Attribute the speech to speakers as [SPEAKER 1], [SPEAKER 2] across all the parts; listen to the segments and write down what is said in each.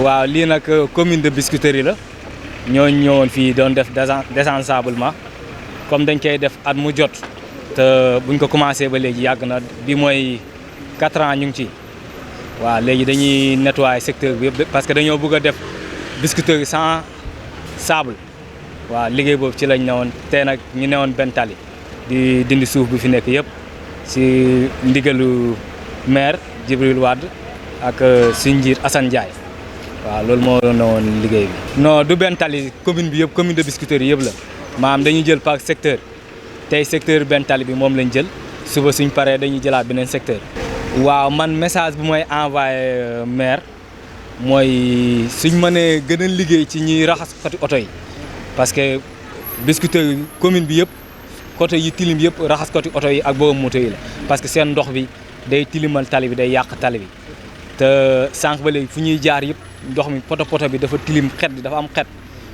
[SPEAKER 1] waaw lii nag commune de Biscuiterie la ñoo ñëwoon fii doon def désensablement comme dañ koy def at mu jot te buñ ko commencé ba léegi yàgg na bi mooy 4 ans ñu ngi ci waaw léegi dañuy nettoyer secteur bi yëpp parce que dañoo bëgg a def Biscuiterie sans sable waaw liggéey boobu ci lañ newoon tey nag ñu newoon benn tali di dindi suuf bi fi nekk yëpp si ndigalu maire Djibril Wade ak suñu njiit Assane Ndiaye waaw loolu moo newoon liggéey bi. non du benn tali commune bi yëpp commune de Biscuiterie yëpp la maanaam dañuy jël par secteur tey secteur benn tali bi moom lañ jël suba suñ paree dañuy jëlaat beneen secteur. waaw man message bu may envoyé maire mooy suñ mënee gën a liggéey ci ñiy raxas côté oto yi parce que Biscuiterie commune bi yëpp côté yi tilim yëpp raxas côté oto yi ak boobu moto yi la parce que seen ndox bi day tilimal tali bi day yàq tali bi te sànq ba léegi fu ñuy jaar yëpp ndox mi poto bi dafa tilim xet bi dafa am xet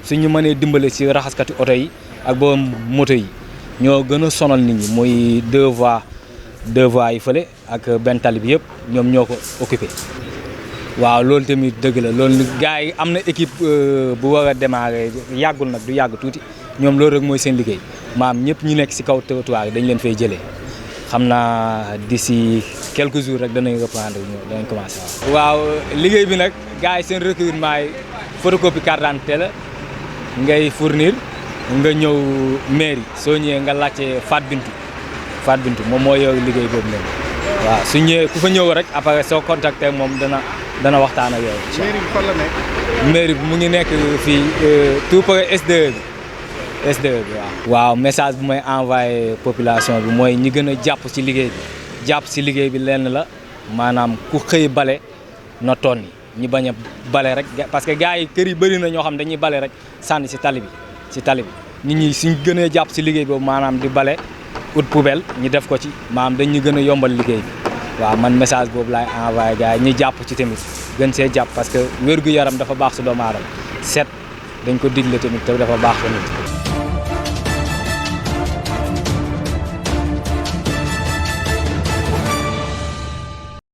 [SPEAKER 1] suñu mënee dimbale ci raxaskati oto yi ak boobu moto yi ñoo gën a sonal nit ñi muy deux voies yi fële ak benn tali bi yëpp ñoom ñoo ko occupé. waaw loolu tamit dëgg la loolu gars yi am na équipe bu war a démarrer yàggul nag du yàgg tuuti ñoom loolu rek mooy seen liggéey maam ñëpp ñu nekk ci kaw trottoir yi dañ leen fay jëlee xam naa d'ici quelques jours rek danañ reprendre danañ commencer waaw liggéey bi nag gars yi seen recrutement yi photocopie carte d'identité la ngay fournir nga ñëw mairie soo ñëwee nga laajte Fat Bintou moom moo yor liggéey boobu noonu waaw su ñëwee ku fa ñëw rek après soo contacté moom dana waxtaan ak yow.
[SPEAKER 2] mairie bi fan la nekk.
[SPEAKER 1] mairie bi mu ngi nekk fii tout près SDE bi waaw message bu may envoyé population bi mooy ñi gën a jàpp ci liggéey bi lenn la maanaam ku xëy bale na tonni ñi bañ a bale rek parce que gars yi kër yi bëri na ñoo xam dañuy bale rek sànni ci tali bi nit ñi suñ gën a jàpp ci liggéey boobu maanaam di bale ut poubelle ñu def ko ci maanaam dañ ñu gën a yombal liggéey bi waaw man message boobu laay envoyé gars yi ñi jàpp ci tamit gën see jàpp parce que wér-gu-yaram dafa baax ci doomu aadama set dañ ko digle tamit te dafa baax tamit